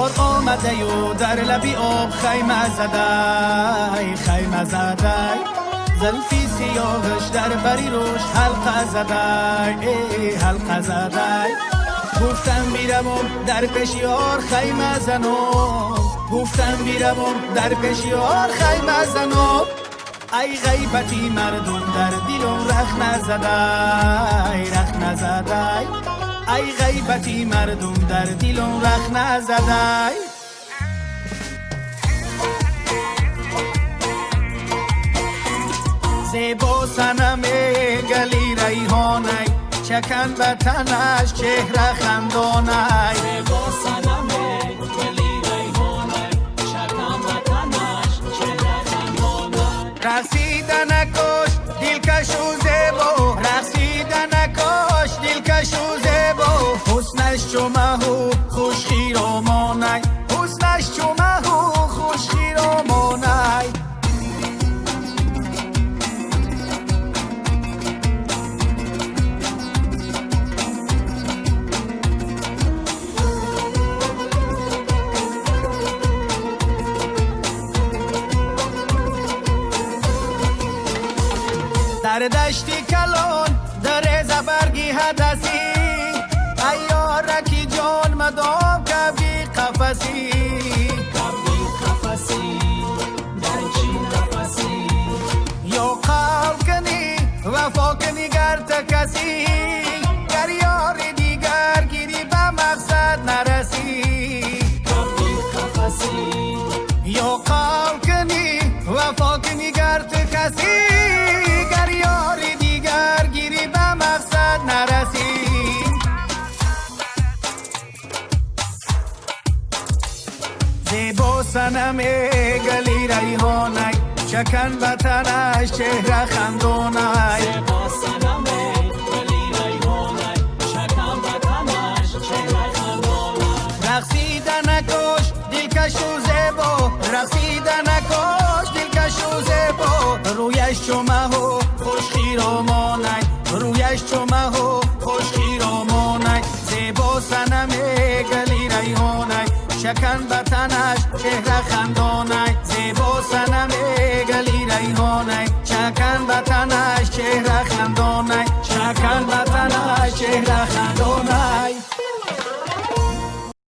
Ёр омадаю дар лаби об хайма задай, хайма задай. Зулфи сиёҳаш дар бари рӯш ҳалқа задай, эй ҳалқа задай. Гуфтам биравам дар пеши ёр хайма занам, гуфтам биравам дар пеши ёр хайма занам. Ай ғайбати мардум дар дилам рах назадай, рах назадай. Ай ғайбати мардум дар дилам рах назадай. Зебо санам гали райҳонай, чакан ба танаш чеҳра хандонай. Зебо санам гали райҳонай, чакан ба танаш чеҳра хандонай. Рақсида накош дилкашу зебо, рақсида накош дилкашу зебо. Ҳуснаш чу маҳу хушхиромонай, ҳуснаш чу маҳу хушхиромонай. Дар дашти калон дар забарги ҳадасӣ, ай ёраки ҷон мадом кабги қафасӣ. Кабги қафасӣ дар чӣ нафасӣ? Ё қавл кунӣ вафо кунӣ гар ту касӣ, гар ёри дигар гирӣ ба мақсад нарасӣ. Кабги қафасӣ. Ё қавл кунӣ вафо кунӣ гар ту касӣ, гар ёри дигар гирӣ ба мақсад нарасӣ. Зебо санам гали райҳонай, чакан ба танаш чеҳра хандонай. Зебо санам гали райҳонай, чакан ба танаш чеҳра хандонай. Рақсида накош дилкашу зебо, рақсида накош дилкашу зебо. Рӯяш чу маҳу хушхиромонай, рӯяш чу маҳу хушхиромонай. Зебо санам гали райҳонай, чакан ба